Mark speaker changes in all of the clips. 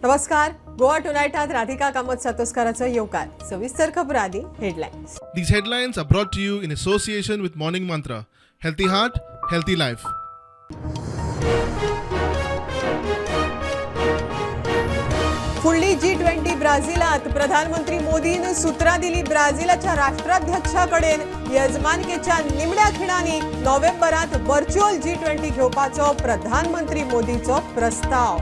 Speaker 1: नमस्कार, गोवा टुनायटात राधिका कामत सातोस्काराचो येवकार. सविस्तर खबरांनी headlines.
Speaker 2: These headlines are brought to you in association with Morning Mantra. Healthy heart, healthy life.
Speaker 1: फुडली G20 ब्राझिलात प्रधानमंत्री मोदीन सूत्रां दिली ब्राझिलाच्या राष्ट्राध्यक्षाकडेन. येजमानकेच्या निमण्या खिणांनी नोव्हेंबरात व्हर्च्युअल G20 घेवपाचो प्रधानमंत्री मोदीचो प्रस्ताव.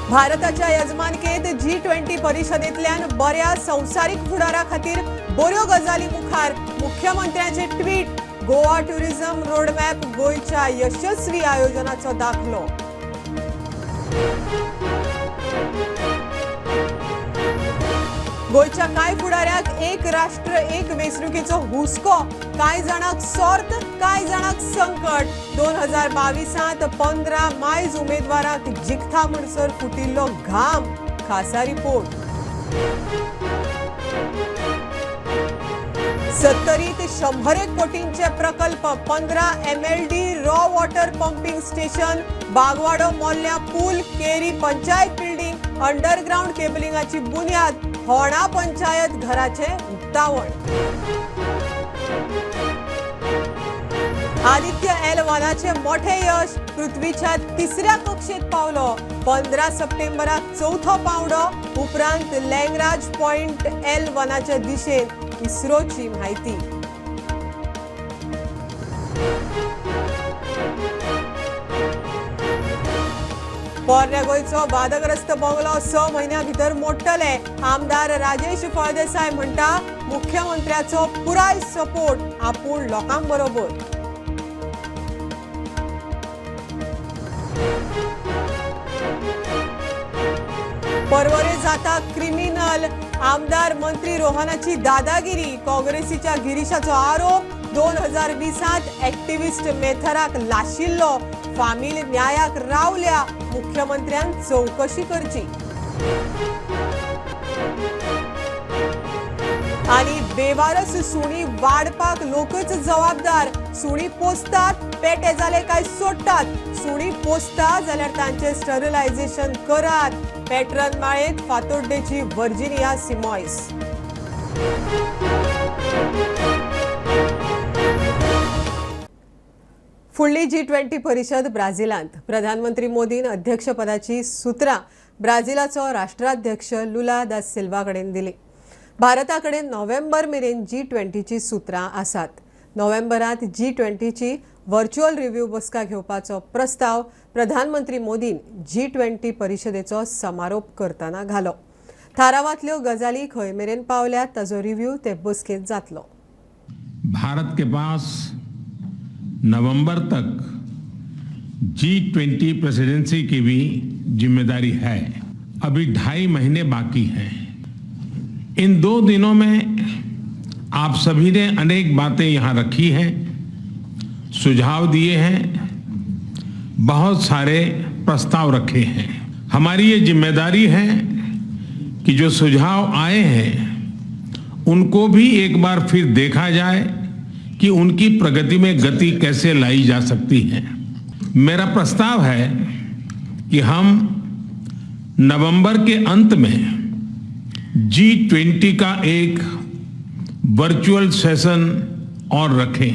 Speaker 1: भारताच्या यजमानकेत G20 परिषदेतल्यान बऱ्या संवसारीक फुडारा खातीर बऱ्यो गजाली मुखार. मुख्यमंत्र्याचे ट्वीट. गोवा टुरिझम रोडमॅप गोंयच्या यशस्वी आयोजनाचो दाखलो. गोंयच्या कांय फुडाऱ्याक एक राष्ट्र एक वेंचणुकेचो हुस्को, कांय जाणांक सॉर्त, कांय जाणांक संकट. 2022 15 मायज उमेदवाराक जिखता म्हणसर फुटिल्लो घाम. खासा रिपोर्ट. 70 101 कोटींचे प्रकल्प, 15 MLD raw water pumping station, Bagwado Mollem पूल, केरी पंचायत बिल्डिंग, अंडरग्राउंड केबलिंगाची बुन्याद, होणा पंचायत घराचे उक्तावण. आदित्य एल वनाचे मोठे यश, पृथ्वीच्या तिसऱ्या कक्षेत पावलो. 15 सप्टेंबराक चवथो पावंडो, उपरांत लँगराज पॉयंट एल वनाच्या दिशेन इस्रोची माहिती. पोरण्या गोंयचो वादग्रस्त बंगलो 6 म्हयन्यां भितर मोडटले. आमदार राजेश फळदेसाय म्हणटा मुख्यमंत्र्याचो पुराय सपोर्ट, आपूण लोकां बरोबर. परवरे जाता क्रिमिनल. आमदार मंत्री रोहनाची दादागिरी, काँग्रेसीच्या गिरीशाचो आरोप. 2020 ऍक्टिव्हिस्ट मेथराक लाशिल्लो. फामील न्यायाक रावल्या, मुख्यमंत्र्यान चवकशी करची. आणि बेवारस सुणी वाडपाक लोकच जबाबदार. सुणी पोसतात, पेटे जाले काय सोडटात. सुणी पोसता जाल्यार तांचे स्टरिलायझेशन करात. पॅटर्न माळेत फातोड्डेची व्हर्जिनिया सिमॉयस. फुडली G20 परिषद ब्राझिलांत. प्रधानमंत्री मोदीन अध्यक्षपदाची सूत्रां ब्राझिलाचो राष्ट्राध्यक्ष लुला दा सिल्वा कडेन दिली. भारता कडेन नोव्हेंबर मेरेन G20ची सूत्रां आसात. नोव्हेंबरात G20ची व्हर्च्युअल रिव्ह्यू बसका घेवपाचो प्रस्ताव प्रधानमंत्री मोदीन G20 परिषदेचो समारोप करतना घालो. थारावांतल्यो गजाली खंय मेरेन पावल्यात ताजो रिव्ह्यू ते बसकेंत जातलो.
Speaker 3: भारत के पास नवंबर तक G20 presidency की भी जिम्मेदारी है. अभी 2.5 महीने बाकी हैं. इन 2 दिनों में आप सभी ने अनेक बातें यहाँ रखी हैं, सुझाव दिए हैं, बहुत सारे प्रस्ताव रखे हैं. हमारी ये जिम्मेदारी है कि जो सुझाव आए हैं उनको भी एक बार फिर देखा जाए कि उनकी प्रगति में गति कैसे लाई जा सकती है. मेरा प्रस्ताव है कि हम नवंबर के अंत में G20 का एक वर्चुअल सेशन और रखें.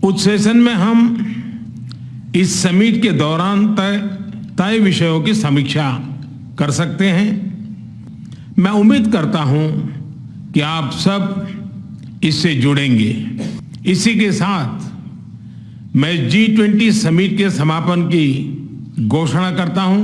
Speaker 3: उस सेशन में हम इस समिट के दौरान तय विषयों की समीक्षा कर सकते हैं. मैं उम्मीद करता हूं कि आप सब इससे जुड़ेंगे. इसी के साथ मैं G20 summit के समापन की घोषणा करता हूं.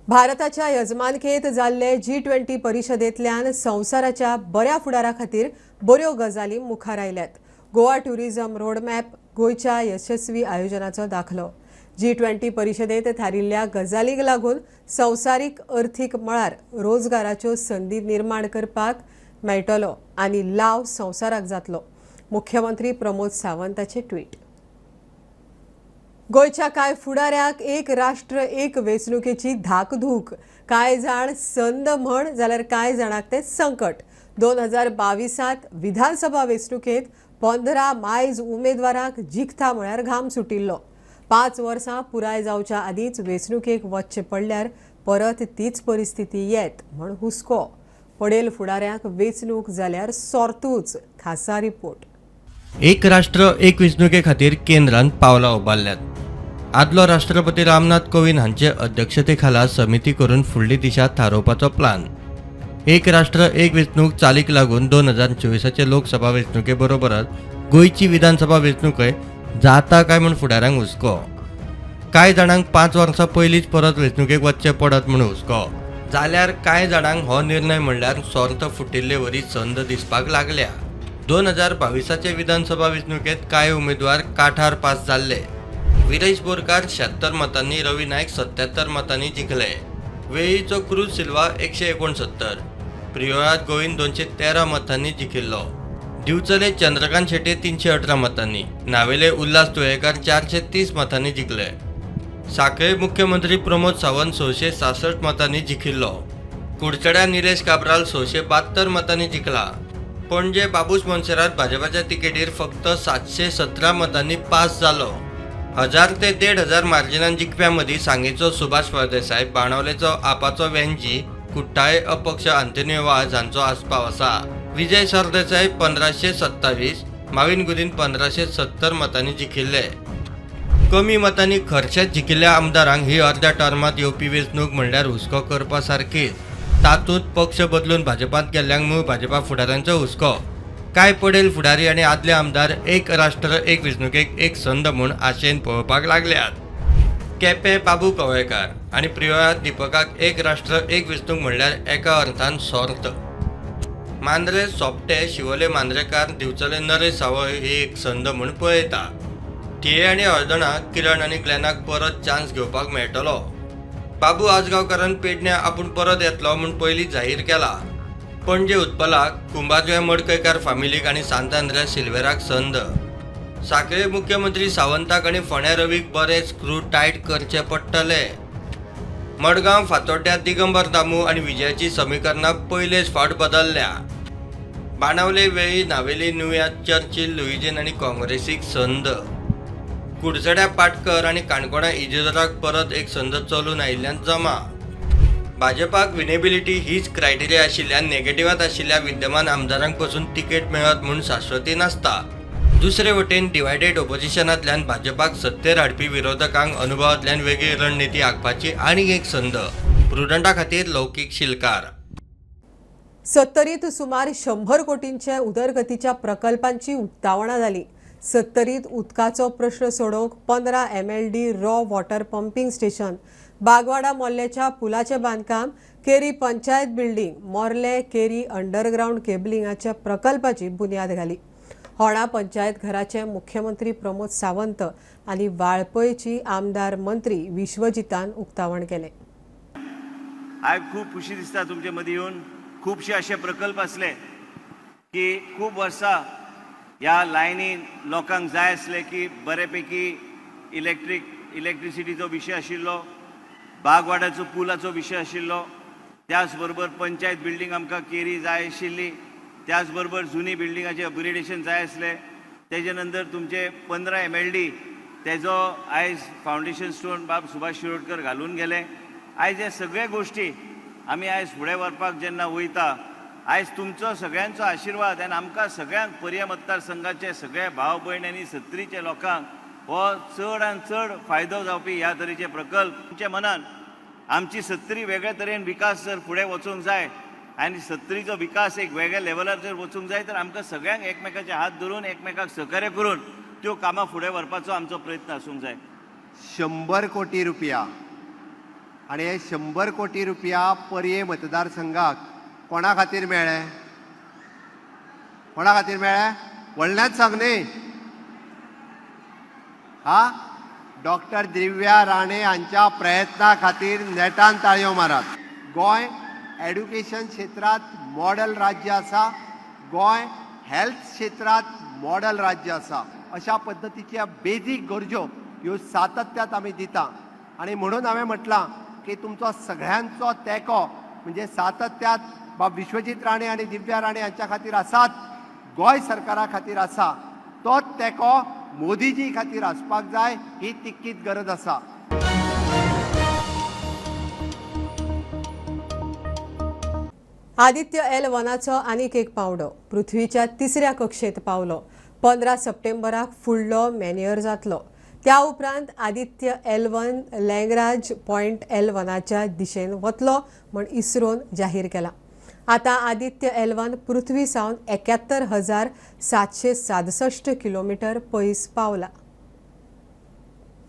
Speaker 1: भारताच्या यजमानकेत जाल्ले G20 परिषदेतल्यान संवसाराच्या बऱ्या फुडारा खातीर बऱ्यो गजाली मुखार आयल्यात. गोवा टुरिझम रोडमॅप गोंयच्या यशस्वी आयोजनाचो दाखलो. G20 परिषदेत थारिल्ल्या गजालींक लागून संवसारीक अर्थीक मळार रोजगाराच्यो संदी निर्माण करपाक मेळटलो आनी लाव संवसाराक जातलो. मुख्यमंत्री प्रमोद सावंताचे ट्वीट. गोंयच्या कांय फुडाऱ्याक एक राष्ट्र एक वेंचणुकेची धाकधूक. कांय जाण संद म्हण जाल्यार कांय जाणांक तें संकट. 2022त विधानसभा वेंचणुकेंत 15 मायज उमेदवारांक जिखता म्हळ्यार घाम सुटिल्लो. 5 वर्सां पुराय जावच्या आदींच वेंचणुकेक वचचें पडल्यार परत तीच परिस्थिती येत म्हण हुस्को. पडेल फुडाऱ्यांक वेंचणूक जाल्यार सोर्तूच. खासा रिपोर्ट.
Speaker 4: एक राष्ट्र एक वेंचणुके खातीर केंद्रान पावलां उबारल्यात. आदलो राष्ट्रपती रामनाथ कोविंद हांचे अध्यक्षते खाला समिती करून फुडली दिशा थारोवपाचो प्लान. एक राष्ट्र एक वेंचणूक चालीक लागून 2024 लोकसभा वेंचणुके बरोबरच गोंयची विधानसभा वेंचणूकय जाता काय म्हूण फुडाऱ्यांक हुस्को. कांय जाणांक 5 वर्सां पयलींच परत वेंचणुकेक वचचें पडत म्हूण हुस्को, जाल्यार कांय जाणांक हो निर्णय म्हणल्यार सोर्त फुटिल्ले वरी संद दिसपाक लागल्या. 2022 विधानसभा वेंचणुकेंत कांय उमेदवार काठार पास जाल्ले. विरेश बोरकार 76 मतांनी, रवी नायक 77 मतांनी जिखले. वेळीचो क्रूज सिल्वा 169, प्रियोळांत गोविंद 213 मतांनी जिखिल्लो. दिवचले चंद्रकांत शेट्ये 318 मतांनी, नावेले उल्हास तुयेंकार 430 मतांनी जिखले. साखळे मुख्यमंत्री प्रमोद सावंत 666 मतांनी जिखिल्लो. कुडचड्या निलेश काब्राल 672 मतांनी जिखला. पणजे बाबूश मोन्सेरात भाजपाच्या तिकेटीर फक्त 717 मतांनी पास जालो. 1000 ते 1500 मार्जिनान जिखप्यां मदीं सांगेचो सुभाष फळदेसाय, बाणावलेचो आपाचो वेंजी, कुट्टाळे अपक्ष आंतोनियो वाज हांचो आस्पाव आसा. विजय सरदेसाय 1527, माविन गुदीन 1570 मतांनी जिखिल्ले. कमी मतांनी खर्शेत जिखिल्ल्या आमदारांक ही अर्द्या टर्मांत येवपी वेंचणूक म्हणल्यार हुस्को करपा सारकीच. तातूंत पक्ष बदलून भाजपांत गेल्ल्यांक मूळ भाजपा फुडाऱ्यांचो हुस्को. कांय पडेल फुडारी आनी आदले आमदार एक राष्ट्र एक वेंचणुकेक एक संद म्हूण आशेन पळोवपाक लागल्यात. केपें बाबू कवळेकार आनी प्रियोळांत दीपकाक एक राष्ट्र एक वेंचणूक म्हणल्यार एका अर्थान सोर्त. मांद्रे सोपटे, शिवोले मांद्रेकार, दिवचले नरेश सावय ही एक संद म्हूण पळयता. थिये आनी हळदोणा किरण आनी ग्लॅनाक परत चान्स घेवपाक मेळटलो. बाबू आजगांवकारान पेडण्यां आपूण परत येतलो म्हूण पयलीं जाहीर केला. पणजे उत्पलाक, कुंभारजुव्यां मडकयकार फामिलीक आनी सांत आंद्रे सिल्वेराक संद. साखळे मुख्यमंत्री सावंताक आनी फोंड्या रवीक बरे स्क्रू टायट करचे पडटले. मडगांव फातोड्ड्यां दिगंबर दामू आनी विजयाची समीकरणां पयलेच फावट बदल्ल्या. बाणावले वेळी नावेली नुव्यां चर्चिल लुईझीन आनी काँग्रेसीक संद. कुडचड्या पाटकर आनी काणकोणा इजिदोराक परत एक संद चलून आयिल्ल्यान जमा. भाजपाक विनेबिलिटी हीच क्रायटेरिया आशिल्ल्यान नेगेटिव्हात आशिल्ल्या विद्यमान आमदारांक पसून तिकेट मेळत म्हूण शाश्वती नासता. दुसरे वटेन डिवायडेड ओपोजिशनांतल्यान भाजपाक सत्तेर हाडपी विरोधकांक अनुभवांतल्यान वेगळी रणनिती आंखपाची आनीक एक संद. प्रुडंटा खातीर लौकीक शिलकार.
Speaker 1: सत्तरीत सुमार 100 कोटींच्या उदरगतीच्या प्रकल्पांची उक्तावणां जाली. सत्तरीत उदकाचो प्रश्न सोडोवंक 15 MLD raw water pumping station, Bagwada मोल्ल्याच्या पुलाचें बांदकाम, केरी पंचायत बिल्डींग, मोर्ले केरी अंडरग्रावंड केबलिंगाच्या प्रकल्पाची बुन्याद घाली. होणा पंचायत घराचे मुख्यमंत्री प्रमोद सावंत आनी वाळपयची आमदार मंत्री विश्वजितान उक्तावण केलें.
Speaker 5: आयज खूब खुशी दिसता तुमचे मदीं येवन. खुबशे अशे प्रकल्प आसले की खूब वर्सां ह्या लायनीन लोकांक जाय आसले की बऱ्यापैकी इलेक्ट्रिसिटीचो विशय आशिल्लो, बागवाड्याचो पुलाचो विशय आशिल्लो, त्याच बरोबर पंचायत बिल्डींग आमकां केरी जाय आशिल्ली, त्याच बरोबर जुनी बिल्डिंगाचें अपग्रेडेशन जाय आसलें. तेजे नंतर तुमचे 15 MLD तेजो आयज फावंडेशन स्टोन बाब सुभाष शिरोडकर घालून गेले. आयज हे सगळे गोश्टी आमी आयज फुडें व्हरपाक जेन्ना वयता, आयज तुमचो सगळ्यांचो आशिर्वाद आनी आमकां सगळ्यांक पर्या मतदारसंघाचे सगळे भाव भयण आनी सत्तरीच्या लोकांक हो चड आनी चड फायदो जावपी ह्या तरेचे प्रकल्प. तुमच्या मनान आमची सत्तरी वेगळ्या तरेन विकास जर फुडें वचूंक जाय आनी सत्तरीचो विकास एक वेगळ्या लेवलार जर वचूंक जाय तर आमकां सगळ्यांक एकमेकाचे हात धरून एकमेकाक सहकार्य करून त्यो कामां फुडें व्हरपाचो आमचो प्रयत्न आसूंक जाय.
Speaker 6: 100 कोटी रुपया आनी हे 100 कोटी रुपया पर्ये मतदारसंघाक कोणा खातीर मेळ्ळे? कोणा खातीर मेळ्ळे? व्हडल्यान सांग न्ही. हा, डॉक्टर दिव्या राणे हांच्या प्रयत्ना खातीर नेटान ताळयो मारात. गोंय एड्युकेशन क्षेत्रांत मॉडल राज्य आसा, गोंय हेल्थ क्षेत्रांत मॉडल राज्य आसा. अशा पद्दतीच्या बेजीक गरजो ह्यो सातत्यात आमी दिता आनी म्हणून हांवें म्हटलां की तुमचो सगळ्यांचो तेंको म्हणजे सातत्यात बाब विश्वजीत राणे आनी दिव्या राणे हांच्या खातीर आसात, गोंय सरकारा खातीर आसा, तोच तेंको मोदीजी खातीर आसपाक जाय, ही तितकीच गरज आसा.
Speaker 1: आदित्य एल वनाचो आनीक एक पावंडो पृथ्वीच्या तिसऱ्या कक्षेत पावलो. 15 सप्टेंबराक फुडलो मॅन्युअर जातलो. त्या उपरांत आदित्य L1 Lagrange point L1च्या दिशेन वतलो म्हण इस्रोन जाहीर केला. आतां आदित्य L1 पृथ्वी सावन 71,767 किलोमिटर पयस पावला.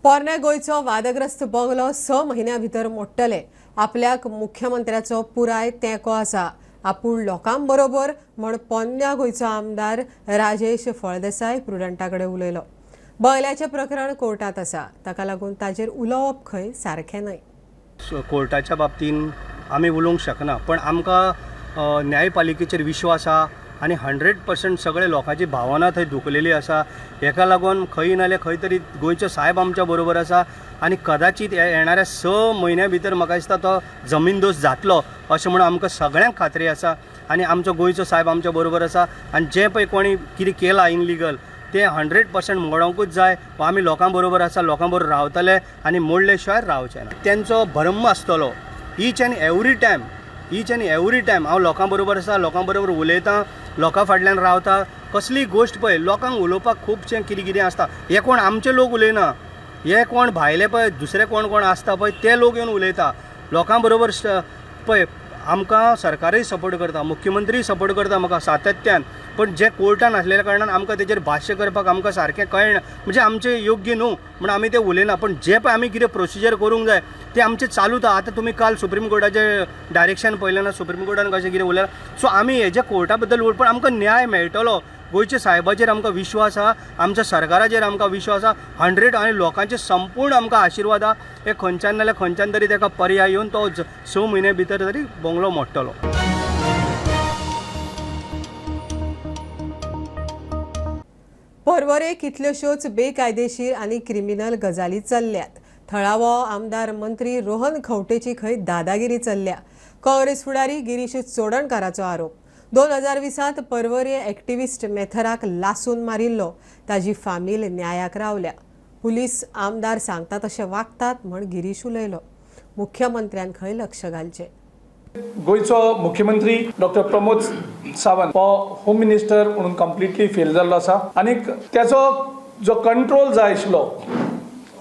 Speaker 1: पोरण्या गोंयचो वादग्रस्त बंगलो 6 म्हयन्यां भितर मोडटले. आपल्याक मुख्यमंत्र्याचो पुराय तेंको आसा, आपूण लोकां बरोबर म्हण पोरण्या गोंयचो आमदार राजेश फळदेसाय प्रुडंटा कडेन उलयलो. बंगल्याचें प्रकरण कोर्टांत आसा, ताका लागून ताजेर उलोवप खंय सारकें न्हय.
Speaker 7: कोर्टाच्या बाबतीन आमी उलोवंक शकना, पण आमकां न्यायपालिकेचेर विश्वास आसा आनी 100% सगळे लोकांची भावना थंय दुखलेली आसा. हेका लागून खंय ना जाल्यार खंय तरी गोंयचो सायब आमच्या बरोबर आसा आनी कदाचीत येणाऱ्या 6 म्हयन्या भितर म्हाका दिसता तो जमीनदोस्त जातलो अशें म्हणून आमकां सगळ्यांक खात्री आसा आनी आमचो गोंयचो सायब आमच्या बरोबर आसा. आनी जें पळय कोणी कितें केलां इनलिगल तें 100% मोडोंकूच जाय. आमी लोकां बरोबर आसा, लोकां बरोबर रावतले आनी मोडले शिवाय रावचे ना. तेंचो भरम आसतलो each and every time, each and every time हांव लोकां बरोबर आसा, लोकां बरोबर उलयतां, लोकां फाटल्यान रावता. कसली गोश्ट पळय लोकांक उलोवपाक खुबशें कितें कितें आसता. हे कोण आमचे लोक उलयना, हे कोण भायले पळय दुसरे कोण कोण आसता पळय ते लोक येवन उलयता. लोकां बरोबर पळय आमकां सरकारय सपोर्ट करता, मुख्यमंत्रीय सपोर्ट करता म्हाका सातत्यान, पण जे कोर्टान आसलेल्या कारणान आमकां तेजेर भाश्य करपाक आमकां सारकें कळना, म्हणजे आमचें योग्य न्हू म्हण आमी तें उलयना. पण जे पळय आमी कितें प्रोसिजर करूंक जाय तें आमचें चालूच आसा. आतां तुमी काल सुप्रीम कोर्टाचें डायरेक्शन पळयलें ना, सुप्रीम कोर्टान कशें कितें उलयलां. सो आमी हेज्या कोर्टा बद्दल पण आमकां न्याय मेळटलो. गोंयच्या सायबाचेर आमकां विश्वास आसा, आमच्या सरकाराचेर आमकां विश्वास आसा 100 आनी लोकांचे संपूर्ण आमकां आशिर्वाद आसा. हे खंयच्यान नाल्यार खंयच्यान तरी ताका पर्याय येवन तो 6 म्हयन्या भितर तरी बंगलो मोडटलो.
Speaker 1: पर्वरे कितल्योश्योच बेकायदेशीर आनी क्रिमिनल गजाली चल्ल्यात. थळावो आमदार मंत्री रोहन खंवटेची खंय दादागिरी चल्ल्या. काँग्रेस फुडारी गिरीश चोडणकाराचो आरोप. 2020 पर्वरे एक्टिविस्ट मेथराक लासून मारिल्लो, ताजी फामील न्यायाक रावल्या. पुलीस आमदार सांगता तशें वागतात म्हण गिरीश उलयलो. मुख्यमंत्र्यान खंय लक्ष घालचें.
Speaker 8: गोंयचो मुख्यमंत्री डॉक्टर प्रमोद सावंत हो होम मिनिस्टर म्हणून कंप्लिटली फेल जाल्लो आसा आनी तेचो जो कंट्रोल जाय आशिल्लो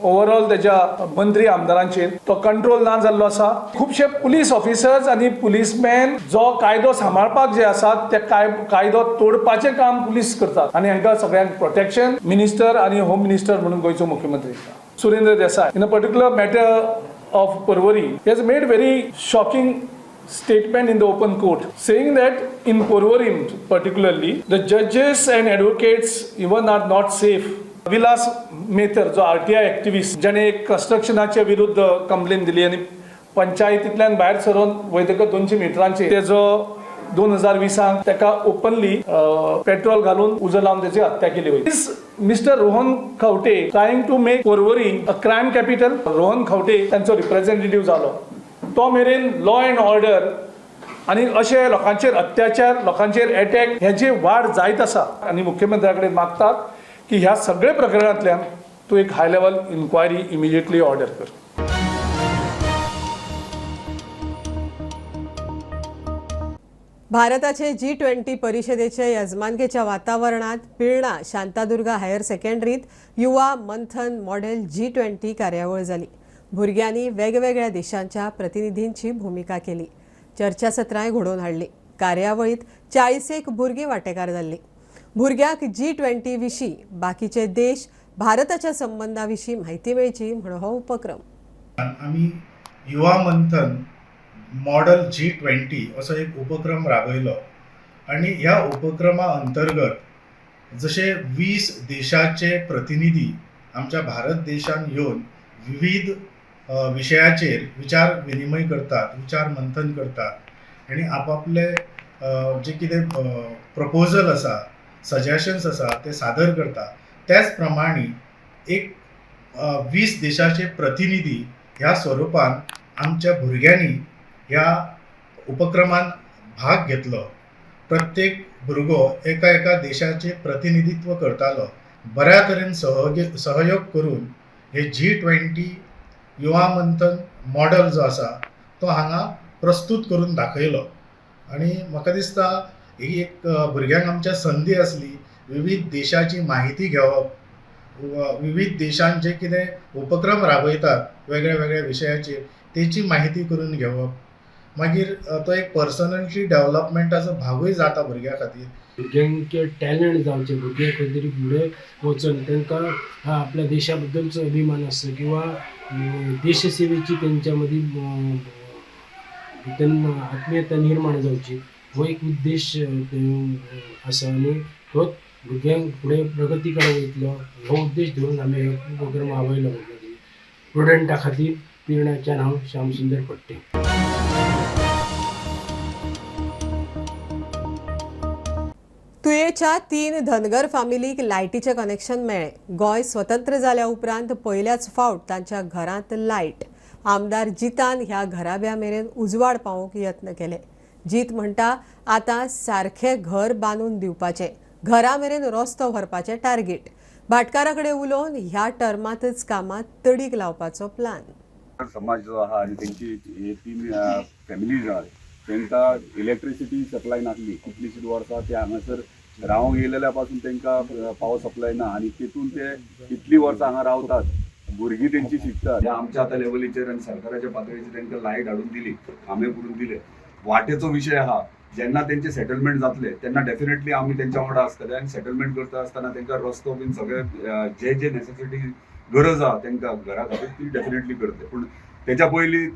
Speaker 8: ओवरऑल तेज्या मंत्री आमदारांचेर तो कंट्रोल ना जाल्लो आसा. खुबशे पुलीस ऑफिसर्स आनी पुलीसमॅन जो कायदो सांबाळपाक जे आसात ते कायदो तोडपाचें काम पुलीस करतात आनी हांकां सगळ्यांक प्रोटेक्शन मिनिस्टर आनी होम मिनिस्टर म्हणून गोंयचो मुख्यमंत्री Surendra Desai in a particular matter of Porvorim has made very shocking statement in the open court saying that in Porvorim particularly the judges and advocates even are not safe. Vilas Metar जो RTI activist ज्याने कंस्ट्रक्शनाच्या विरुद्ध complain दिली आनी पंचायतींतल्यान भायर सरून वयतकच 200 मिटरांचे तेजो 2020 ताका ओपनली पेट्रोल घालून उजो लावन त्याची हत्या केली होती. Is mister Rohan Khaunte trying to make Porvorim a crime capital? Rohan Khaunte तांचो रिप्रेझेंटेटिव्ह जालो तो मेरेन लॉ अँड ऑर्डर आनी अशे लोकांचेर अत्याचार, लोकांचेर एटॅक हेची वाड जायत आसा आनी मुख्यमंत्र्या कडेन मागतात की ह्या सगळे प्रकरणांतल्यान तूं एक high level inquiry immediately order कर.
Speaker 1: भारताचे G20 परिषदेचे यजमानकेच्या वातावरणात पिळर्णा शांतादुर्गा हायर सेकंडरीत युवा मंथन मॉडेल G20 कार्यावळ जाली. भुरग्यांनी वेगवेगळ्या देशांच्या प्रतिनिधींची भूमिका केली. चर्चासत्रांय घडोवन हाडली. कार्यावळीत 40 भुरगीं वांटेकार जाल्लीं. भुरग्यांक G20 विशीं बाकीचे देश भारताच्या संबंधा विशीं म्हायती मेळची म्हण हो उपक्रम.
Speaker 9: आमी युवा मंथन मॉडल G20 असो एक उपक्रम राबयलो आनी ह्या उपक्रमा अंतर्गत जशे 20 देशाचे प्रतिनिधी आमच्या भारत देशान येवन विविध विशयाचेर विचार विनिमय करतात, विचार मंथन करतात आनी आपापले जे कितें प्रपोजल आसा, सजेशन्स आसा ते सादर करता. त्याच प्रमाणे एक 20 देशाचे प्रतिनिधी ह्या स्वरुपान आमच्या भुरग्यांनी ह्या उपक्रमान भाग घेतलो. प्रत्येक भुरगो एका एका देशाचें प्रतिनिधित्व करतालो. बऱ्या तरेन सहयोग करून हे G20 युवा मंथन मॉडल जो आसा तो हांगा प्रस्तूत करून दाखयलो आनी म्हाका दिसता ही एक भुरग्यांक आमच्या संदी आसली विविध देशाची माहिती घेवप, विविध देशांत जे कितें उपक्रम राबयतात वेगळ्या वेगळ्या विशयाचेर तेची माहिती करून घेवप. मागीर तो एक पर्सनलिटी डेवलपमेंटाचो भागूय जाता भुरग्यां खातीर.
Speaker 10: भुरग्यांक टॅलंट जावचें, भुरगे खंय तरी फुडें वचून तांकां आपल्या देशा बद्दलचो अभिमान आसचो किंवा देशसेवेची तेंच्या मदीं तेन्ना आत्मीयता निर्माण जावची, हो एक उद्देश आसा आनी तोच भुरग्यांक फुडें प्रगती कडेन वयतलो हो उद्देश धरून आमी हो उपक्रम राबयलो. प्रुडंटा खातीर पिर्णाच्यान हांव श्याम सुंदर फडते.
Speaker 1: तुयेच्या 3 धनगर फामिलीक लायटीचें कनेक्शन मेळ्ळें. गोंय स्वतंत्र जाल्या उपरांत पयल्याच फावट तांच्या घरांत लायट. आमदार जितान ह्या घराब्या मेरेन उजवाड पावोवंक यत्न केले. जीत म्हणटा आतां सारखें घर बांदून दिवपाचें, घरा मेरेन रस्तो व्हरपाचें टार्गेट. भाटकारा कडेन उलोवन ह्या टर्मांतच कामां तडीक लावपाचो प्लान.
Speaker 11: समाज जो आहा आनी तेंची हे 3 फॅमिलीज आहात तांकां इलेक्ट्रिसिटी सप्लाय नासली कितलीशींच वर्सां. ते हांगासर रावंक येयलेल्या पासून तांकां पावर सप्लाय ना आनी तेतून ते कितलीं वर्सां हांगा रावतात, भुरगीं तेंची शिकतात. आमच्या आतां लेवलीचेर आनी सरकाराच्या पातळीचेर तांकां लायट हाडून दिली, खांबे पुरून दिले. वाटेचो विशय आहा, जेन्ना तेंचे सेटलमेंट जातले तेन्ना डेफिनेटली आमी तेंच्या वांगडा आसतले आनी सेटलमेंट करता आसतना तांकां रस्तो बीन सगळे जे जे नेसेसिटी गरज आहा तांकां घरा खातीर ती डेफिनेटली करतले. पूण तेच्या पयलीं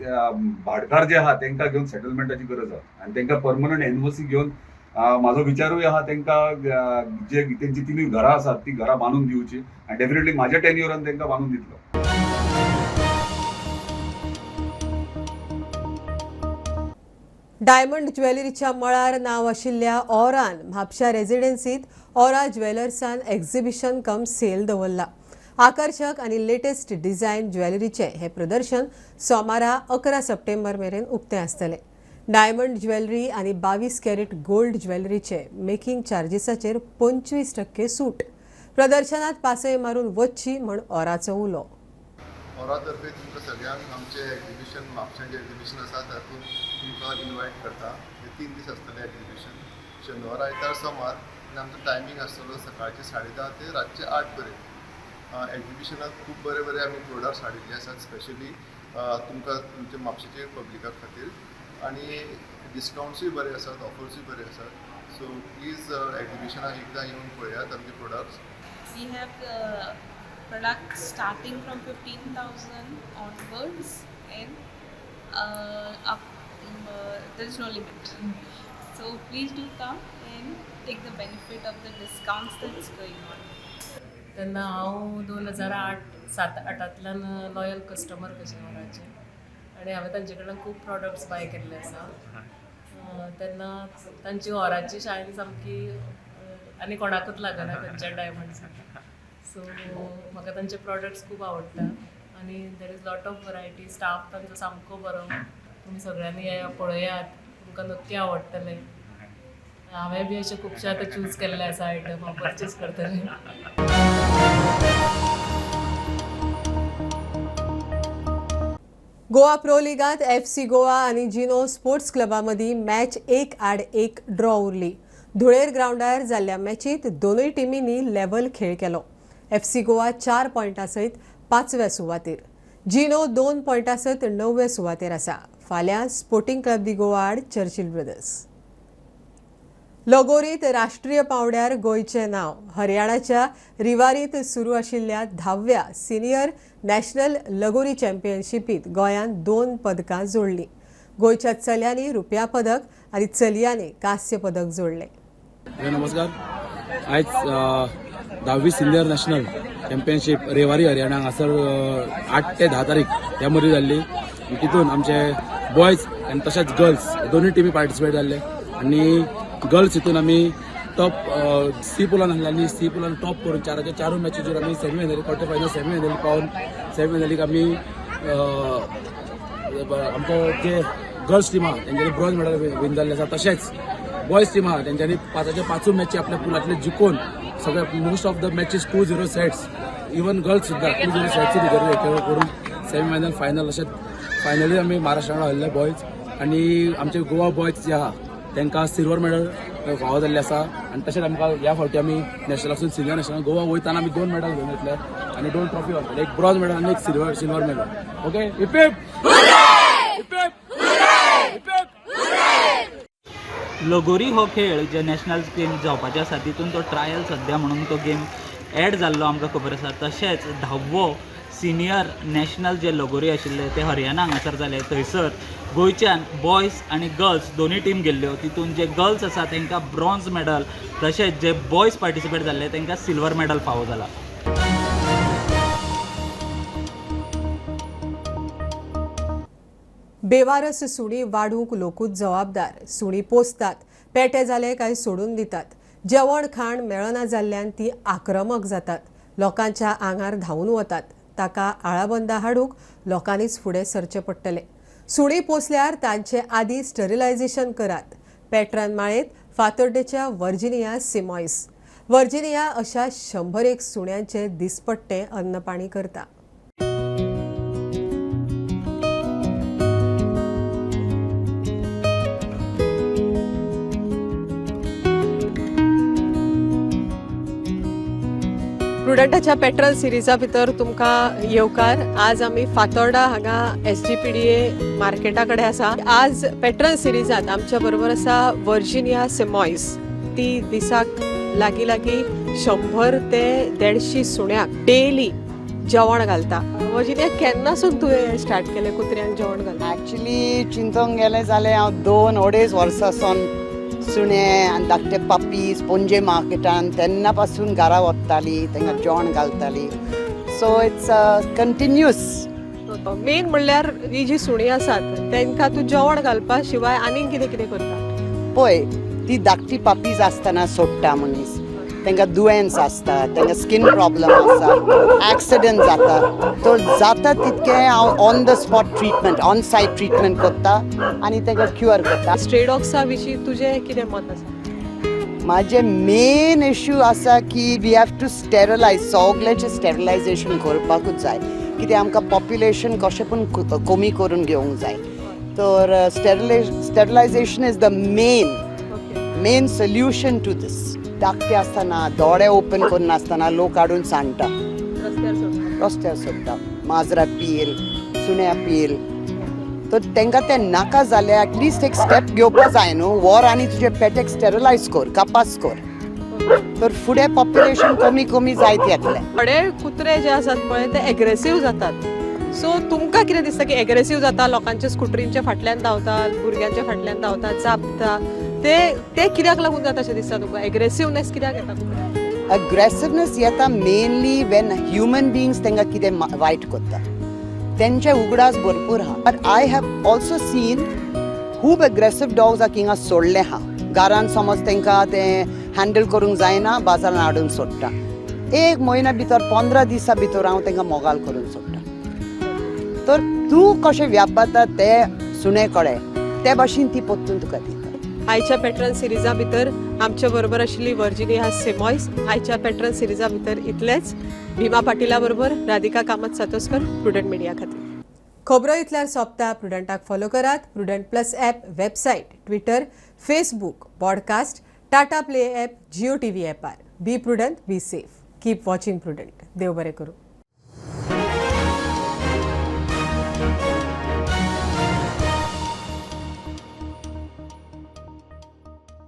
Speaker 11: भाटकार जे आहा तांकां घेवन सेटलमेंटाची गरज आहा आनी तांकां परमनंट एनओसी घेवन म्हाजो विचारूय आहा तांकां जे तेंची 3 घरां आसात ती घरां बांदून दिवची आनी डेफिनेटली म्हाज्या टेन्युअरान तांकां बांदून दितलो.
Speaker 1: डायमंड ज्वेलरीच्या मळार नांव आशिल्ल्या ऑरान म्हापशा रेजिडेन्सीत ऑरा ज्वेलर्सान एक्झिबिशन कम सेल दवरला. आकर्शक आनी लेटेस्ट डिझायन ज्वेलरीचें हें प्रदर्शन सोमारा 11 सप्टेंबर मेरेन उक्तें आसतलें. डायमंड ज्वेलरी आनी 22 कॅरेट गोल्ड ज्वेलरीचे मेकिंग चार्जीसाचेर 25% सूट. प्रदर्शनात पासय मारून वच्ची म्हण ऑराचो उलो.
Speaker 12: ऑरा तर्फे तुमकां सगळ्यांक आमचें एक्झिबिशन म्हापशांचें एक्झिबिशन आसा तातूंत तुमकां इनवायट करता. हे 3 दीस आसतलें एक्झिबिशन, शेनवार, आयतार, सोमार आनी आमचो टायमींग आसतलो सकाळचे 10:30 ते रातचे 8 पर्यंत. एक्झिबिशनाक खूब बरे बरे आमी प्रोडक्ट्स हाडिल्ले आसात स्पेशली तुमकां तुमच्या म्हापशेचे पब्लिका खातीर आनी डिस्कावंट्सूय बरे आसात, ऑफर्सूय बरे आसात. सो प्लीज एक्झिबिशनाक एकदां येवन पळयात आमचे products.
Speaker 13: We have products starting from 15,000 onwards and up, there is no limit. So please do come and take the benefit of the discounts that's going on.
Speaker 14: तेन्ना हांव 2008 7-8 लॉयल कस्टमर कशें ऑराचें आनी हांवें तांचे कडल्यान खूब प्रोडक्ट्स बाय केल्ले आसा. तेन्ना तांची ऑराची शायन सामकी आनी कोणाकूच लागना खंयच्या डायमंड्साक. सो म्हाका तांचे प्रोडक्ट्स खूब आवडटा आनी there is lot of variety. Staff तांचो सामको बरो. तुमी सगळ्यांनी येया, पळयात, तुमकां नक्की आवडटलें. हांवें बी अशे खुबशे आतां चूज केल्ले आसा आयटम, हांव परचेज करतलें.
Speaker 1: गोवा प्रो लिगांत FC Goa आनी जिनो स्पोर्ट्स क्लबा मदीं मॅच 1-1 ड्रॉ उरली. धुळेर ग्रावंडार जाल्ल्या मॅचींत दोनूय टिमींनी लेवल खेळ केलो. FC Goa 4 पॉयंटां सयत 5व्या सुवातेर, जिनो 2 पॉयंटां सयत 9व्या सुवातेर आसा. फाल्यां स्पोर्टिंग क्लब दी गोवा आड चर्चिल ब्रदर्स. लगोरीत राष्ट्रीय पांवड्यार गोंयचें नांव. हरियाणाच्या रिवारींत सुरू आशिल्ल्या 10व्या सिनियर नॅशनल लगोरी चॅम्पियनशिपींत गोंयान 2 पदकां जोडलीं. गोंयच्या चल्यांनी रुप्या पदक आनी चलयांनी कांस्य पदक जोडलें.
Speaker 15: नमस्कार. आयज 10वी senior national championship Rewari Haryana हांगासर 8 ते 10 तारीख ह्या मदीं जाल्ली. तितून आमचे बॉयज आनी तशेंच गर्ल्स दोनूय टिमी पार्टिसिपेट जाल्ले आनी गर्ल्स हितून आमी टॉप सी पुलान आसले आनी सी पुलान टॉप करून चाराच्या चारूय मॅचीचेर आमी सेमीफायनली, क्वॉर्टर फायनल, सेमीफायनली पावन सेमीफायनलीक आमी आमकां जे गर्ल्स टीम आहा तेंच्यांनी ब्रॉन्ज मेडल विन जाल्लें आसा. तशेंच बॉयज टीम आहा तेंच्यांनी 5च्या 5 मॅची आपल्या पुलांतले जिखून सगळे most of the matches 2-0 sets, even girls सुद्दां 2-0 सेट्स भितर करून सेमीफायनल फायनल अशें फायनली आमी महाराष्ट्रान हरले बॉयज. आनी आमचे गोवा बॉयज जे आहा तांकां सिल्वर मेडल फावो जाल्लें आसा. आनी तशेंच आमकां ह्या फावटी आमी नॅशनलासून सिनियर नॅशनल गोवा वयताना आमी 2 मेडल घेवन येतले आनी 2 ट्रॉफी व्हरतले, एक ब्रॉन्ज मेडल आनी एक silver medal. Okay, hip hip.
Speaker 16: लगोरी हो खेळ जे नॅशनल गेम जावपाचे आसा तितून तो ट्रायल सद्या म्हणून तो गेम एड जाल्लो आमकां खबर आसा. तशेंच 10वो सिनियर नॅशनल जे लगोरी आशिल्ले ते हरियाणा हांगासर जाले. थंयसर गोंयच्यान बॉयज आनी गर्ल्स दोनूय टीम गेल्ल्यो. तितून जे गर्ल्स आसा तांकां ब्रॉन्ज मेडल, तशेंच जे बॉयज पार्टिसिपेट जाल्ले तांकां सिल्वर मेडल फावो जाला.
Speaker 1: बेवारस सुणी वाडूंक लोकूच जबाबदार. सुणी पोसतात, पेटे जाले काय सोडून दितात. जेवण खाण मेळना जाल्ल्यान ती आक्रमक जातात, लोकांच्या आंगार धांवून वतात. ताका आळाबंदा हाडूंक लोकांनीच फुडें सरचें पडटलें. सुणी पोसल्यार तांचे आदी स्टरिलायझेशन करात. पेट्रान माळेंत फातोड्डेच्या वर्जिनिया सिमॉयस वर्जिनिया अशा 101 सुण्यांचे दिसपट्टे अन्नपाणी करता. प्रुडंटाच्या पेट्रल सिरिजा भितर तुमकां येवकार. आज आमी फातोर्डा हांगा SGPDA मार्केटा कडेन आसा. आज पेट्रल सिरिजांत आमच्या बरोबर आसा वर्जिनिया सिमॉयस. ती दिसाक लागीं लागीं 100 ते 150 सुण्याक डेली जेवण घालता. वर्जिनिया, केन्नासून तुवें स्टार्ट केलें कुत्र्यांक जेवण घालता?
Speaker 17: एक्चुली चिंतूंक गेलें जाल्यार हांव 2-2.5 वर्सां सावन सुणे आनी धाकटे पापीस पणजे मार्केटान तेन्ना पासून घरा वताली, तांकां जेवण घालताली. So it's continuous.
Speaker 1: Main म्हणल्यार ही जी सुणी आसात तांकां तूं जेवण घालपा शिवाय आनीक कितें कितें करता?
Speaker 17: पळय, ती धाकटी पापीस आसतना सोडटा मनीस, तांकां दुयेंस आसता, तांकां स्कीन प्रॉब्लम आसा, एक्सिडंट जाता. तर जाता तितकें हांव on the spot treatment, on site treatment करता आनी तांकां क्युअर करता.
Speaker 1: स्ट्रे डॉग्सा विशीं तुजें कितें मत आसा?
Speaker 17: म्हाजें मेन इश्यू आसा की we have to sterilise, सगळ्यांचें स्टेरिलायझेशन करपाकूच जाय. कित्याक आमकां पॉप्युलेशन कशें पूण कमी करून घेवंक जाय. तर sterilization is the main solution to this. धाकटे आसतना दोळे ओपन करून आसतना लोक हाडून सांडटा, रस्त्यार सोडटा, माजरां पील, सुण्या पील. तर तांकां तें नाका जाल्यार एटलिस्ट एक स्टेप घेवपा जाय न्हू. वर आनी तुजे पेटेक स्टेरिलायज कर, कापास कर, तर फुडें पॉप्युलेशन कमी कमी जायत येतलें.
Speaker 1: थोडे कुत्रे जे आसात पळय ते एग्रेसीव जातात. सो तुमकां कितें दिसता की एग्रेसीव जाता, लोकांच्या स्कुटरींच्या फाटल्यान धांवता, भुरग्यांच्या फाटल्यान धांवता, चापता, ते ते कित्याक लागून जाता अशें दिसता तुमकां? एग्रेसिवनेस कित्याक येता तुमकां?
Speaker 17: अग्रेसिवनेस येता मेनली when human beings तांकां कितें वायट करता, तेंचे उगडास भरपूर आहा. But I have also seen खूब अग्रेसीव डॉग्स आहा हिंगा सोडले आहा. घरान समज तांकां तें हँडल करूंक जायना, बाजारान हाडून सोडटा. 1 म्हयन्या भितर 15 दिसां भितर हांव तांकां मोगाल करून सोडटा. तर तूं कशें व्यापारता ते सुणे कडेन ते भाशेन ती परतून तुका दिता.
Speaker 1: आयच्या पेट्रल सिरिजा भितर आमच्या बरोबर आशिल्ली वर्जिनिया सिमॉयस. आयच्या पेट्रल सिरिजा भितर इतलेंच. भीमा पाटिला बरोबर राधिका कामत सातोस्कर, प्रुडंट मिडिया खातीर. खबरो इतल्यार सोंपता. प्रुडंटाक फॉलो करात. Prudent plus app, website, Twitter, Facebook, podcast, Tata Play app, Jio TV ॲपार. Be prudent, be safe, keep watching Prudent. देव बरें करूं.